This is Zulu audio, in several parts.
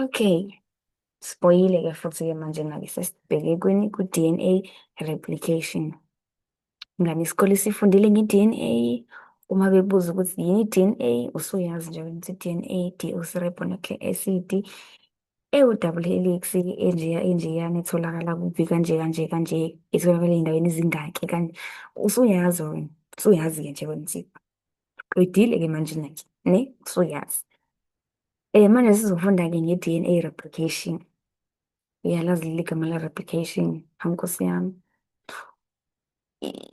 Okay, siboyile-ke futhi-ke manje-ke sesibheke kwini, ku-DNA replication. Ngani isikole sifundile nge-DNA, uma bebuza ukuthi yini i-DNA, usuyazi nje ukuthi i-DNA, deoxyribonucleic acid, ewu-double helix enjeya enjeyana, etholakala kuphi, kanje kanje kanje, itholakala ey'ndaweni ezingaki kanje. Usuyazi wena, usuyazi-ke nje wena ukuthi qedile-ke manje-ke, ne, usuyazi. Manje sizofunda-ke nge-DNA replication. Uyalazi leli gama la-replication, hawu Nkosi yami.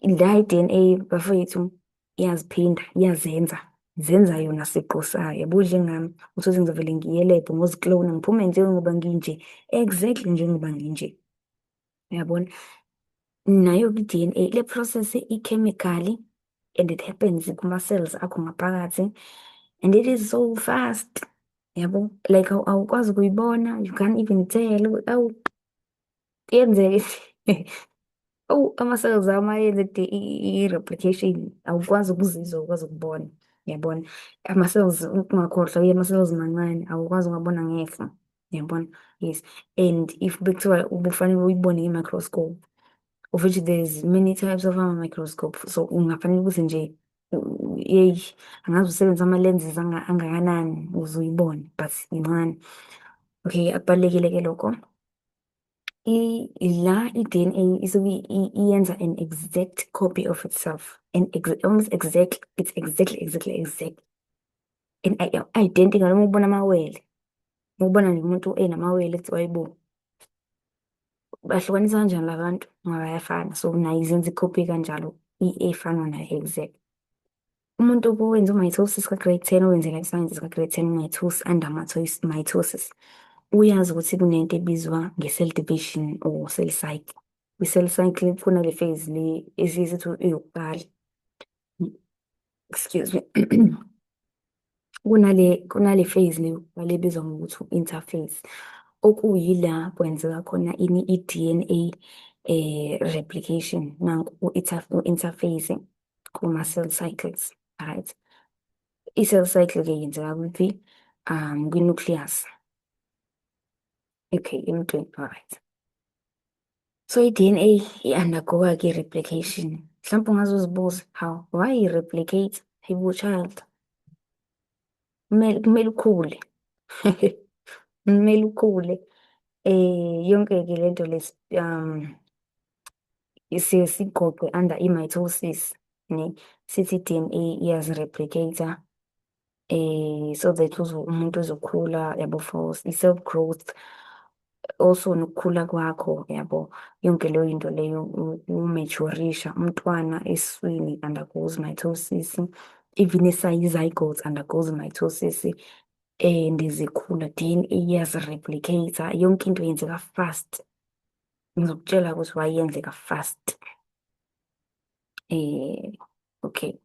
La i-DNA, bafowethu, iyaziphinda, iyazenza, zenza yona siqu sayo. Yabo njengami, uthole ngizovele ngiye e-lab ngozi-clone, ngiphume njengoba nginje, exactly njengoba nginje. Uyabona? Nayo-ke i-DNA, le process i-chemically and it happens kuma-cells akho ngaphakathi and it is so fast. Yabo, like awukwazi ukuyibona, you can't even tell. Awu, kuyenzeka. Oh, ama-cells ami ayenza i-replication, awukwazi ukuzizwa, awukwazi ukubona, uyabona? Ama-cells, ungakhohlwa, ama-cells mancane, awukwazi ukuwabona ngehlo, uyabona? Yes, and if bekuthiwa ubufanele uyibone nge-microscope, of which there's many types of ama-microscope, so ungafanele ukuthi nje, yeyi, angazi usebenzise ama-lenses angakanani ukuze uyibone, but incane. Okay, akubalulekile-ke lokho. La i-DNA isuke iyenza an exact copy of itself, and almost exact, it's exactly, exactly, exact, and identical. Uma ubona amawele, uma ubona nje umuntu enamawele, kuthiwa hayibo, bahlukanisa kanjani la bantu ngoba bayafana? So nayo izenza ikhophi kanjalo, efana nayo exact. Umuntu owenza u-mitosis ka-grade 10, owenze life sciences ka-grade 10, u-mitosis, under mitosis, uyazi ukuthi kunento ebizwa nge-cell division or cell cycle. Kwi-cell cycle kunale phase le esiye sithi eyokuqala. Excuse me. Kunale phase le yokuqala ebizwa ngokuthi u-interphase, okuyila kwenzeka khona ini, i-DNA replication. Nanku u-interphase kuma-cell cycles, right? I-cell cycle-ke yenzeka kuphi? Kwi-nucleus. Okay, emntwini, alright. So i-DNA i-undergo-ke i-replication. Mhlawumbe ungaze uzibuze, how, why replicate? Hayibo child. Kumele ukhule. Kumele ukhule. Yonke-ke lento le siye sigoqe under i-mitosis, ne? Sithi i-DNA iyazi-replicate so that umuntu ezokhula, yabo, for i-self growth, also nokukhula kwakho, yabo, yonke leyo into leyo, u-mature-isha umntwana esiswini undergoes mitosis, even esayi-zygote undergoes mitosis, and zikhula, DNA iyazi-replicate, yonke into yenzeka fast. Ngizokutshela ukuthi why yenzeka fast. Okay.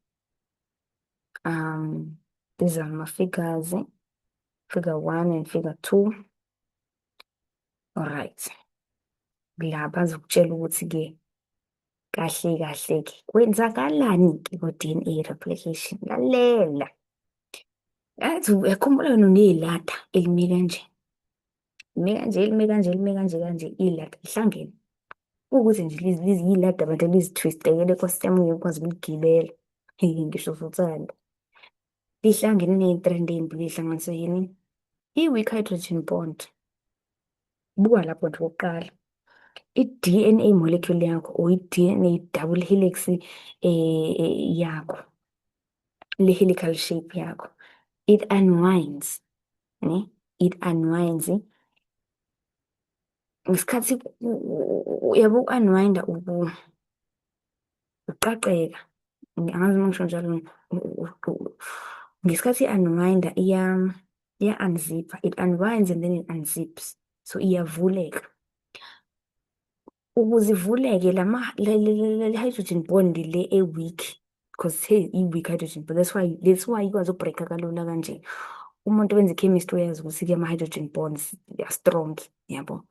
These are my figures, figure 1 and figure 2. All right. La bazokutshela ukuthi-ke kahle kahle-ke kwenzakalani-ke ku-DNA replication. Lalela. Yathi uyakhumbula wena unelada elime kanje. Lime kanje, lime kanje, lime kanje kanje, ilada lihlangene. Kuwukuthi nje liziyilada abantu lizi-twist-ekele, Nkosi yami, ngeke ukwazi ukuligibela. Ngisho usuthanda. Lihlangene ney'trend ey'mbili, lihlanganiswe yini? I-weak hydrogen bond. Buka lapho nje okokuqala. I-DNA molecule yakho or i-DNA double helix yakho, le helical shape yakho, it unwinds, ne? It unwinds. Ngesikhathi uyabo uku-unwind-a, uqaqeka. Angazi uma ngisho njalo. Ngesikhathi i-unwind-a iya-unzip-a, it unwinds and then it unzips. So iyavuleka. Ukuze ivuleke le hydrogen bond le e-weak, because hey, i-weak hydrogen bond, that's why ikwazi uku-break-a kalula kanje. Umuntu owenza i-chemistry uyazi ukuthi-ke ama-hydrogen bonds are strong, yabo.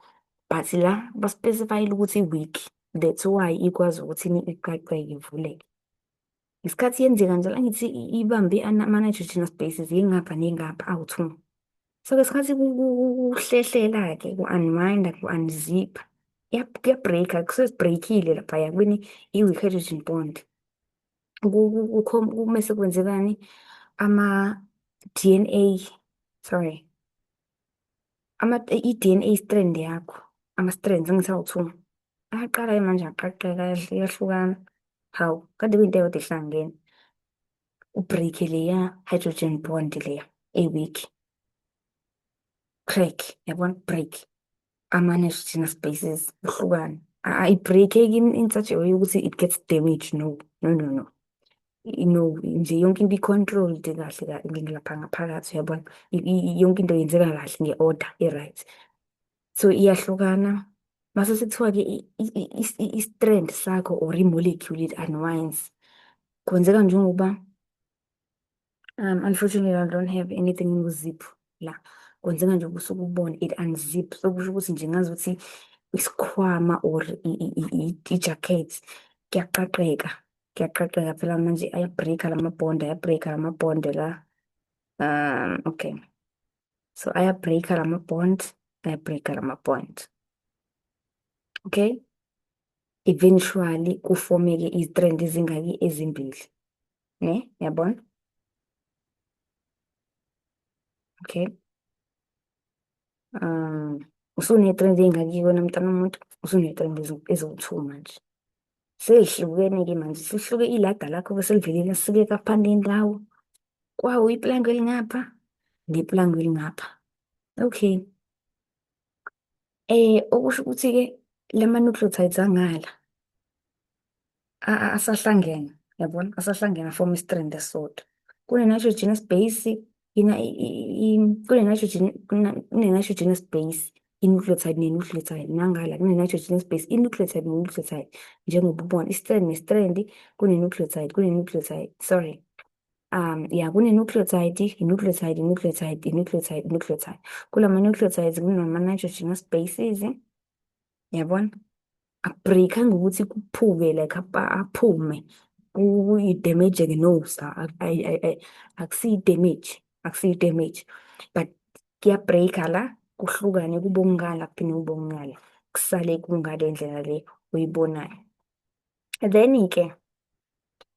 But la ba-specify-ile ukuthi i-weak, that's why ikwazi ukuthi iqaqeke, ivuleke. Ngesikhathi yenzeka njalo, angithi ibambe ama-nitrogenous bases, ingapha nengapha awu-two. So ngesikhathi kuhlehlela-ke ku-unwind-a, ku-unzip-a, kuya-break-a, kusuke si-break-ile laphaya kweni i-weak hydrogen bond. Mese kwenzekani? Ama-DNA, sorry, i-DNA strand yakho, ama-strands angithi awu-two, ayaqala-ke manje aqaqeka, ayahlukana. Hawu, kade kuyinto eyodwa ehlangene. U-break-e leya hydrogen bond leya e-weak. Crack, yabona, break. Ama-nitrogenous bases kuhlukane. Ayi-break-eki in such a way ukuthi it gets damaged, no, no, no, no. No, nje yonke into i-controlled kahle lapha ngaphakathi, uyabona? Yonke into yenzeka kahle nge-order e-right. So iyahlukana. Mase sekuthiwa-ke i-strand sakho or i-molecule it unwinds. Kwenzeka njengoba unfortunately I don't have anything ngoziphu la. Kwenzeka nje usuke ubone it unzips, okusho ukuthi nje ngazuthi isikhwama or i-jacket kuyaqaqeka. Kuyaqaqeka phela manje aya-break-a lama-bond, aya-break-a lama-bond la. Okay. So aya-break-a lama-bond, aya-break-a lama-bond. Okay? Eventually ku-form-eke izi-strand ezingaki ezimbili. Ne? Yabona? Okay. Usune-strand ey'ngaki wena mntana womuntu? Usune-strand eziwu-two manje. Sey'hlukene-ke manje, sihluke ilada lakho bese livele lasikeka nendawo. Kwawo iplango elingapha, neplango elingapha. Okay. Okusho ukuthi-ke lama-nucleotides angala asahlangene, yabona? Asahlangene a-form i-strand esisodwa. Kune-nitrogenous base, kune-nitrogen, kune-nitrogenous base, i-nucleotide ne-nucleotide, nangala kune-nitrogenous base, i-nucleotide ne-nucleotide. Njengoba ubona i-strand ne-strand kune-nucleotide, kune-nucleotide, sorry. Yeah, kune-nucleotide, i-nucleotide, i-nucleotide, i-nucleotide, i-nucleotide. Kulama nucleotides kunama-nitrogenous bases, yabona? Aku-break-anga ukuthi kuphuke like aphume, kuyi-damage-ke no, akusiyo i-damage, akusiyo i-damage. But kuya-break-a la, kuhlukane kube okungala kuphinde kube okungala, kusale kungale ndlela le oyibonayo. Then-ke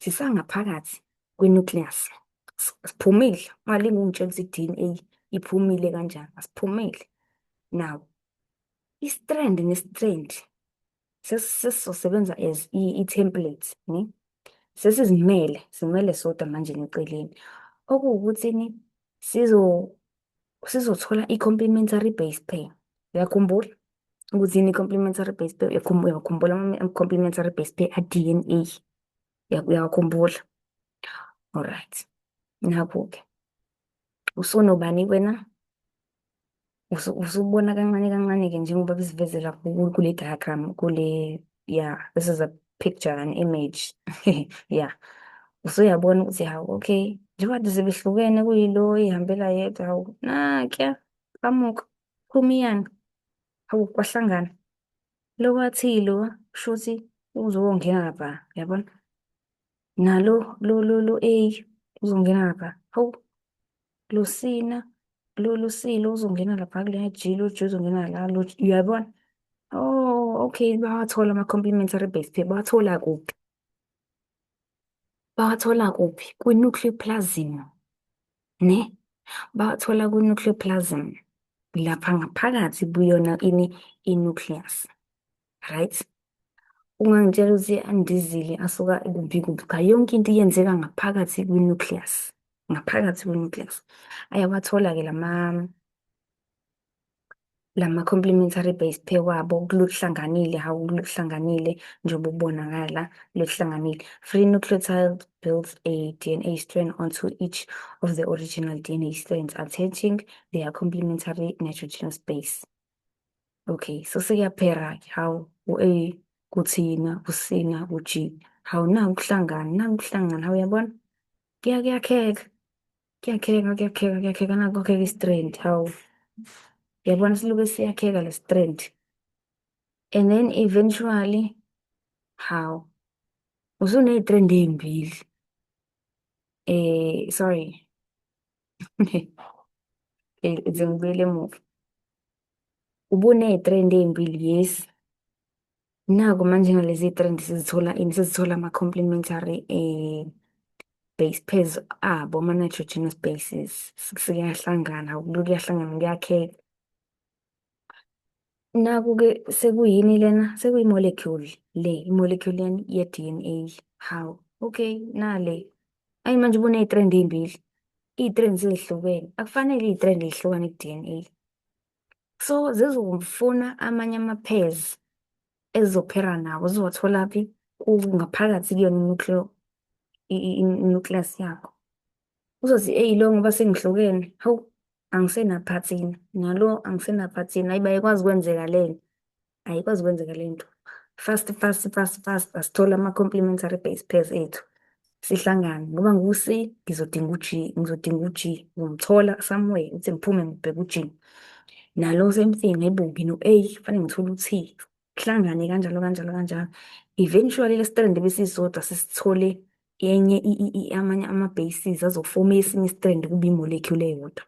sisangaphakathi kwe-nucleus, siphumile, ungalinge ungitshele ukuthi i-DNA iphumile kanjani, asiphumile. Now, i-strand ne-strand sesizosebenza as i-template, ne? Sesizimele, simele sodwa manje eceleni. Okuwukuthini sizothola i-complementary base pair. Uyakhumbula ukuthi yini i-complementary base pair? Uyakhumbula ama-complementary base pair a-DNA? Uyakhumbula? Alright. Nakhu-ke. Usunobani wena? Usubona kancane kancane-ke njengoba besivezela kule diagram, kule, yeah, this is a picture, an image. Yeah. Usuyabona ukuthi hawu, okay, njengoba kade sebehlukene kuyilo ihambela yedwa, hawu, nakya, qamuka, phumiyana, hawu, kwahlangana. Lo wathi lo, kushuthi uzongena lapha, yabona? Nalo lo lo lo A uzongena lapha, hawu, lo C na, lo lo C lo uzongena lapha kuleya G, lo G uzongena la, lo G, uyabona? Oh, okay, bawathola ama-complementary base pair, bawathola kuphi? Bawathola kuphi? Kwi-nucleoplasm, ne? Bawathola kwi-nucleoplasm, lapha ngaphakathi kuyona ini i-nucleus, right? Ungangitshela ukuthi andizile asuka kuphi kuphi, cha yonke into iyenzeka ngaphakathi kwi-nucleus, ngaphakathi kwi-nucleus. Ayawathola-ke lama complementary base pair wabo kuhlanganile, hawu kuhlanganile njengoba kubonakala kuhlanganile. Free nucleotide builds a DNA strand onto each of the original DNA strands, attaching their complementary nitrogenous base. Okay, so sekuyaphera-ke, hawu u-A kuthina, u-C na u-G. Hawu naku kuhlangana, naku kuhlangana, hawu uyabona? Kuyakheka, kuyakheka, kuyakheka, kuyakheka, naku kwakheka i-strand, hawu. Uyabona siloke siyakheka le strand. And then eventually, hawu, usuney'trend ey'mbili. Sorry. Ithi ngibuyele emuva. Ubuney'trend ey'mbili, yes. Naku manje ngalezi y'trend sizithola ini? Sizithola ama-complementary base pairs abo, ama-nitrogenous bases. Sekuyahlangana, kuyahlangana kuyakheka. Naku-ke sekuyini lena? Sekuyi-molecule le, i-molecule yani ye-DNA. Hawu, okay, nale. Ayi manje ubuney'trend ey'mbili. Iy'trend sezihlukene. Akufanele iy'trend y'hlukane ku-DNA. So zizofuna amanye ama-pairs ezizophera nawo, zizowatholaphi? Ngaphakathi kuyona i-nucleo, i-nucleus yakho. Uzothi, eyi lo ngoba sengihlukene, hawu, angisenaphathina, nalo angisenaphathina, ayi bayikwazi ukwenzeka le nto, ayikwazi ukwenzeka le nto. Fast, fast, fast, fast, asithole ama-complementary base pairs ethu. Sihlangane, ngoba ngu-C, ngizodinga u-G, ngizodinga u-G, ngizomthola somewhere, uthi ngiphume ngibheke u-G. Nalo same thing, hayibo ngino-A, kufanele ngithole u-T. Kuhlangane kanjalo kanjalo kanjalo. Eventually le strand ebesisodwa sesithole enye amanye ama-bases azofoma esinye i-strand kube i-molecule eyodwa.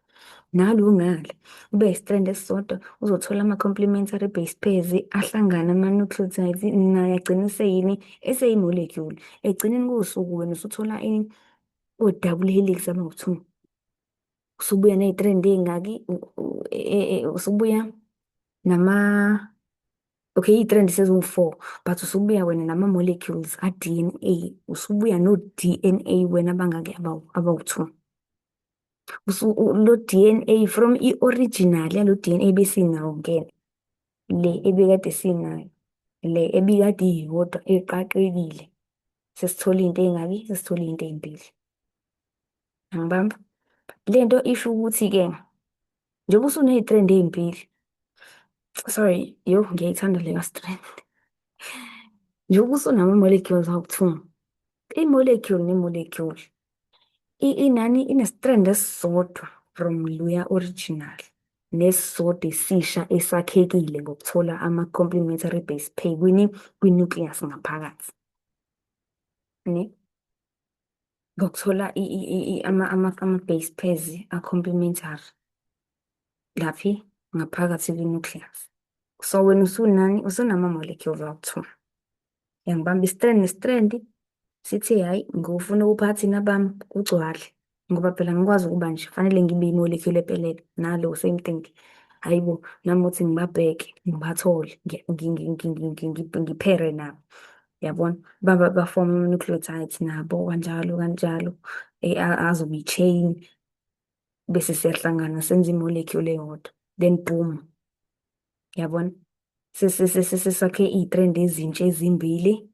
Nalo ngale kube i-strand esisodwa uzothola ama-complementary base pairs ahlangana ama-nucleotides naye agcine eseyini eseyi-molecule. Ekugcineni kosuku wena usuthola ini o-double helix abawu-two. Usubuya ney'trend ey'ngaki usubuya nama okay iy'trend seziwu-four but usubuya wena nama-molecules a-DNA, usubuya no-DNA wena abangaki abawu-two. Lo DNA from i-original yalo DNA besinawo ngena le ebekade sinayo le ebikade iyodwa eqaqekile sesithola iy'nto ey'ngaki sesithola iy'nto ey'mbili. Angibamba? Le nto isho ukuthi-ke njengoba usuney'trend ey'mbili, sorry, yo ngiyayithanda le ka-strand. Njengoba usunama-molecules awu-two, i-molecule ne-molecule inani ine-strand esisodwa from loya original nesisodwa esisha esakhekile ngokuthola ama-complementary base pair kwini kwi-nucleus ngaphakathi. Ne? Ngokuthola ama-base pairs a-complementary laphi ngaphakathi kwi-nucleus. So wena usunani usunama-molecules awu-two. Uyangibamba i-strand ne-strand sithi hhayi ngifuna ukuphathina bami kugcwale ngoba phela ngikwazi ukuba nje kufanele ngibe i-molecule ephelele nalo same thing. Hayi bo nami uthi ngibabheke ngibathole ngiphere nabo. Yabona ba-form ama-nucleotides nabo kanjalo kanjalo azobe i-chain bese siyahlangana senze i-molecule eyodwa then boom. Yabona? Sesakhe iy'trend ezintsha ezimbili,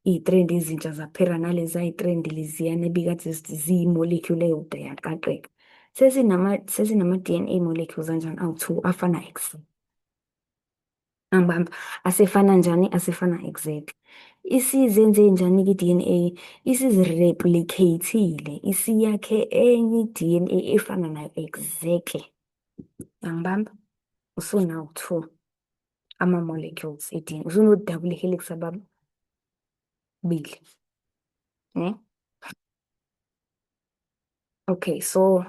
iy'trend ezintsha zaphela naleza y'trend leziyana ebikade ziyi-molecule eyodwa yaqaqeka. Sesinama-DNA molecules anjani awu-two afana exactly. Angibamba, asefana njani? Asefana exactly. Isizenze njani-ke i-DNA? Isizi-replicate-ile, isiyakhe enye i-DNA efana nayo exactly. Angibamba? Usunawu-two ama-molecules e-DNA, usuno-double helix ababili. Ne? Okay, so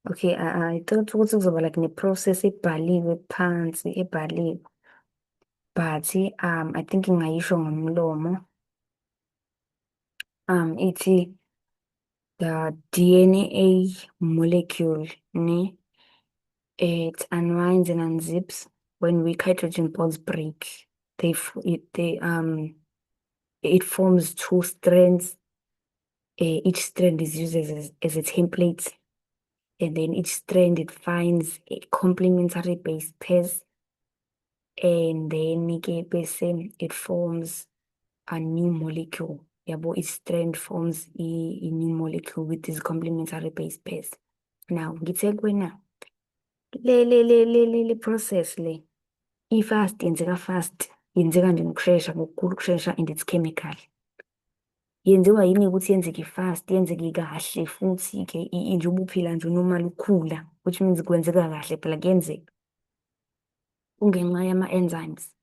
okay, I thought ukuthi kuzoba like ne-process ebhaliwe phansi, ebhaliwe. But I think ngingayisho ngomlomo. Ithi the DNA molecule, ne? It unwinds and unzips when weak hydrogen bonds break. They it, they it forms two strands. Each strand is used as a template, and then each strand it finds a complementary base pairs, and then ke bese it forms a new molecule. Yabo, each strand forms a new molecule with these complementary base pairs. Now, ngithe kuwena le process le i-fast, yenzeka fast, yenzeka nje ngokushesha, ngokukhulu ukushesha, and it's chemical. Yenziwa yini ukuthi yenzeke fast, yenzeke kahle futhi-ke njengoba uphila nje normal ukhula, which means kwenzeka kahle phela kuyenzeka. Kungenxa yama-enzymes.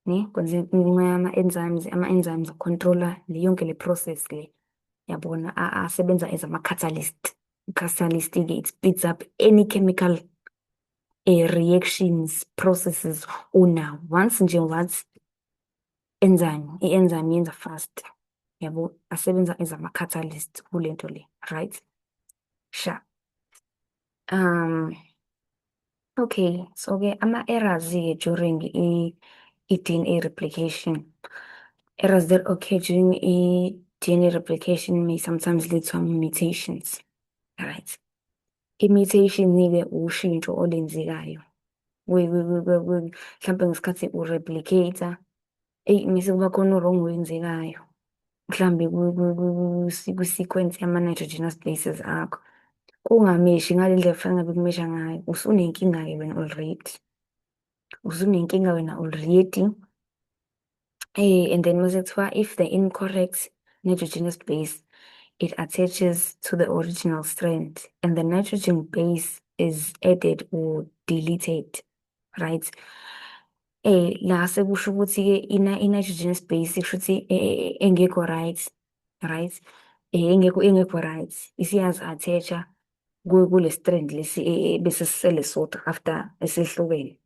Ne, kwenzeka ngenxa yama-enzymes, ama-enzymes a-control-a le yonke le process le. Yabona, asebenza as ama-catalyst. I-catalyst-ke, it speeds up any chemical reactions, processes unawo. Once nje wathi enzyme, i-enzyme yenza fast. Yabo, asebenza as ama-catalyst kule nto le, right? Sharp. Okay, so-ke ama-errors-ke during i-DNA replication. Errors that occur during i-DNA replication may sometimes lead to mutations. Right. I-mutation-ke ushintsho olwenzekayo. Mhlampe ngesikhathi u-replicate-a, eyi, mese kuba khona o-wrong owenzekayo. Mhlambe kwi-sequence yama-nitrogenous bases akho. Kungameshi ngale ndlela ekufanele ngabe kumesha ngayo, usunenkinga-ke wena already. Usunenkinga wena already. And then mase kuthiwa if the incorrect nitrogenous base, it attaches to the original strand and the nitrogen base is added or deleted, right? La sekusho ukuthi-ke i-nitrogenous base kusho ukuthi engekho right, right? Engekho right, isiyazi-attach-a kule strand lesi bese sisele sodwa after esehlukene.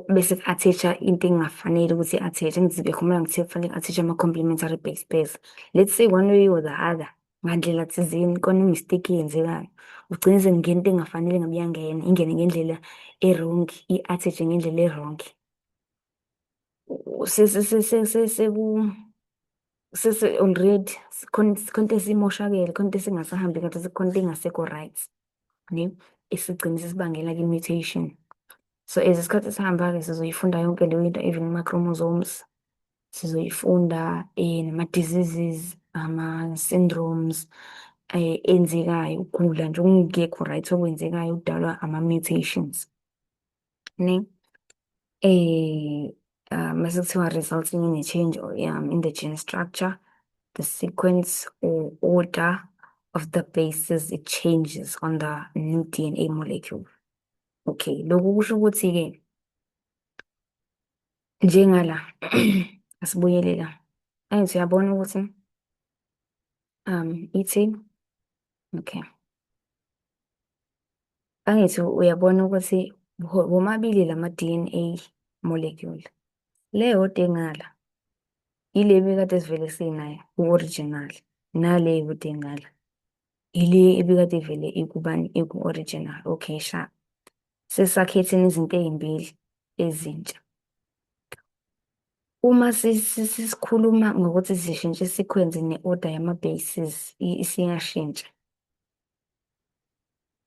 Bese ku-attach-a into engafanele ukuthi i-attach-e. Angithi bekhumbula ngithe kufanele ku-attach-e ama-complementary base pairs. Let's say one way or the other, ngandlela thizeni khona i-mistake eyenzekayo. Ugcine sekungena into engafanele ngabe iyangena, ingene ngendlela e-wrong, i-attach-e ngendlela e-wrong. Sese already khona khona into esimoshakele, khona into esingasahambi kahle, khona into engasekho right, ne? Esigcine sesibangela-ke i-mutation. So as isikhathi sihamba-ke sizoyifunda yonke leyo into, even ama-chromosomes, sizoyifunda nama-diseases, ama-syndromes enzekayo, ukugula nje okungekho right okwenzekayo okudalwa ama-mutations, ne? Mase kuthiwa resulting in a change in the gene structure, the sequence or order of the bases, it changes on the new DNA molecule. Okay, lokhu kusho ukuthi-ke njengala, asibuyele la. Angithi uyabona ukuthi ithi, okay. Angithi uyabona ukuthi womabili lama DNA molecule. Le yodwa engala ile ebekade sivele sinayo ku-original, nale eyodwa engala ile ebekade vele ikubani, iku-original. Okay, sharp. Sesakhe thina izinto ey'mbili ezintsha. Uma sisikhuluma ngokuthi sishintshe i-sequence ne-order yama-bases, isiyashintsha.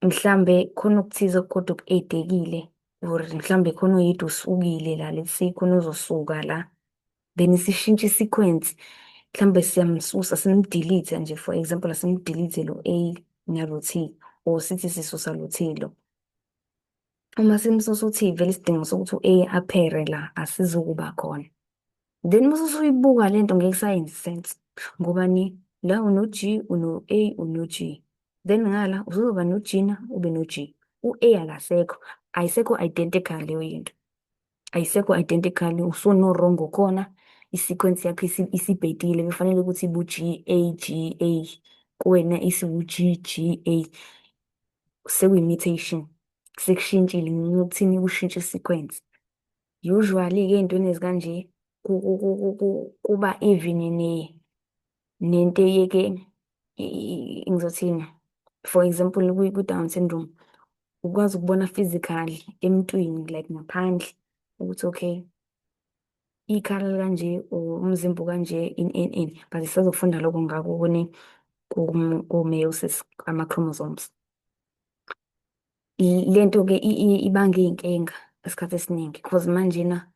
Mhlambe khona okuthize okukodwa oku-add-ekile or mhlambe khona oyedwa usukile la, let's say khona ozosuka la, then sishintshe i-sequence, mhlambe siyamsusa, sim-delete nje, for example, asim-delete lo A nalo T or sithi sisusa lo T lo. Uma simsusa u-T, vele isidingo sokuthi u-A aphere la asizukuba khona. Then mase usuyibuka lento ngeke isayenza sense ngoba ni la uno-G, uno-A, uno-G. Then ngala usuzoba no-G na ube no-G. U-A akasekho, ayisekho identical leyo yinto. Ayisekho identical, usuno-wrong khona, i-sequence yakho isibhedile, bekufanele ukuthi ibe u-G, A, G, A, kuwena isiwu-G, G, A. Sekuyi-mutation, sekushintshile ngokuthini kushintshe i-sequence. Usually-ke ey'ntweni ezikanje kuba even nento eyeke, ngizothini, for example, kwi-Down syndrome, ukwazi ukubona physically emntwini, like ngaphandle ukuthi okay, ikhala kanje or umzimba kanje, ini ini ini, but sisazofunda lokho ngako ku-meiosis, ama-chromosomes. Lento-ke ibanga iy'nkinga isikhathi esiningi cause manjena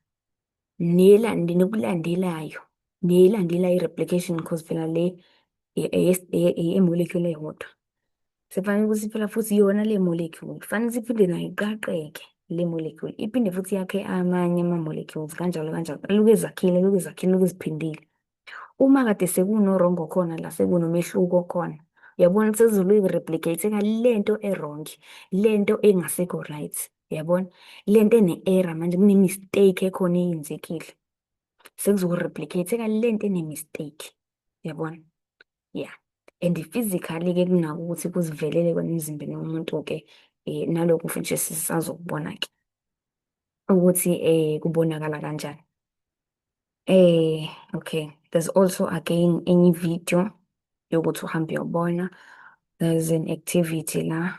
nokulandelayo, nelandelayo i-replication, cause phela le eye-molecule eyodwa. Sekufanele ukuthi phela futhi yona le molecule kufanele ukuthi iphinde nayo iqaqeke le molecule, iphinde futhi yakhe amanye ama-molecules, kanjalo kanjalo, lokhu ezakhile, lokhu ezakhile, lokhu eziphindile. Uma kade sekuno-wrong khona la, sekunomehluko khona, uyabona ukuthi sekuzobe ku-replicate-eka lento e-wrong, lento engasekho right, uyabona? Lento ene-error manje, kune-mistake ekhona eyenzekile. Sekuzo-replicate-eka lento ene-mistake, yabona? Yeah. And physically-ke kunako ukuthi kuzivelele kona emzimbeni womuntu-ke, nalokhu futhi sisazokubona-ke ukuthi kubonakala kanjani. Okay, there's also again enye video yokuthi uhambe uyobona. There's an activity la,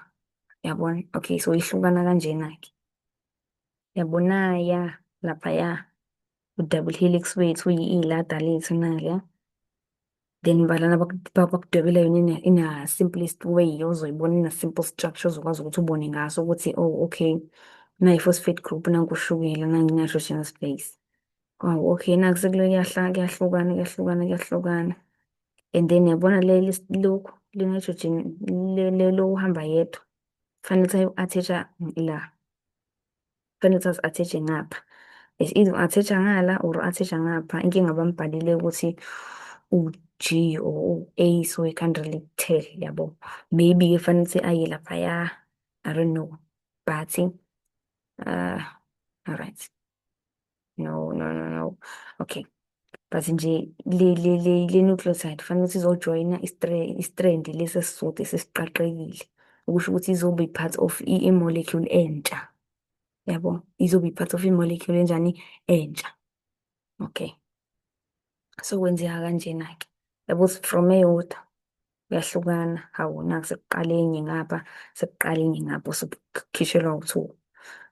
yabona? Okay, so ihlukana kanjena-ke. Yabona ya laphaya u-double helix wethu ilada lethu naliya. Then balana bakudwebela yona in a simplest way ozoyibona, in a simple structure ozokwazi ukuthi ubone ngaso ukuthi, oh okay, nayi i-phosphate group, nanku ushukela, nangu i-nitrogenous base. Oh okay, naku sekulo kuyahlukana, kuyahlukana, kuyahlukana. And then yabona leli lokhu le-nitrogen lo uhamba yedwa, kufanele ukuthi ayo-attach-a la. Kufanele ukuthi azi-attach-e ngapha. It's either u-attach-a ngala or u-attach-a ngapha. Inkinga bambhalile ukuthi u-G or u-A, so you can't really tell, yabo. Maybe kufanele ukuthi aye laphaya, I don't know. But all right. No, no, no, no. Okay. But nje le nucleotide kufanele ukuthi izojoyina i-strand lesi esisodwa esesiqaqekile. Okusho ukuthi izobe part of i-molecule entsha. Yabo, izobe part of i-molecule enjani? Entsha. Okay. So kwenzeka kanjena-ke. Yabo, from eyodwa kuyahlukana, hawu, naku sekuqala enye ngapha, sekuqala enye ngapha, sekukhishelwa u-two.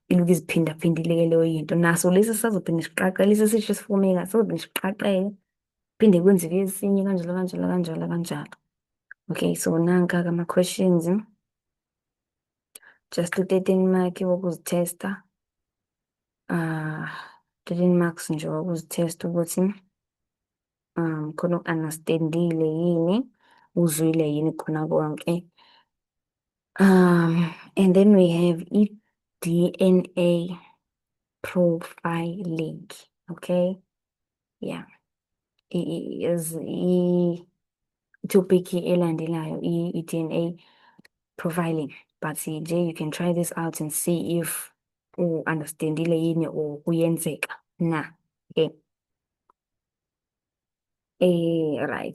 Ilokhu iziphindaphindile-ke leyo yinto. Naso lesi sisazophinde siqaqeke, lesi esisha esifomeka sizophinde siqaqeke, phinde kwenzeke esinye kanjalo kanjalo kanjalo kanjalo. Okay, so nanka-ke ama-questions. Just u-13 mark wokuzithesta. 13 marks nje wokuzithesta ukuthi khona u-understand-ile yini, uzwile yini khona konke. And then we have i-DNA profiling, okay? Yeah. Is i-topic elandelayo i-DNA profiling. But nje you can try this out and see if u-understand-ile yini or kuyenzeka na. Okay. Right.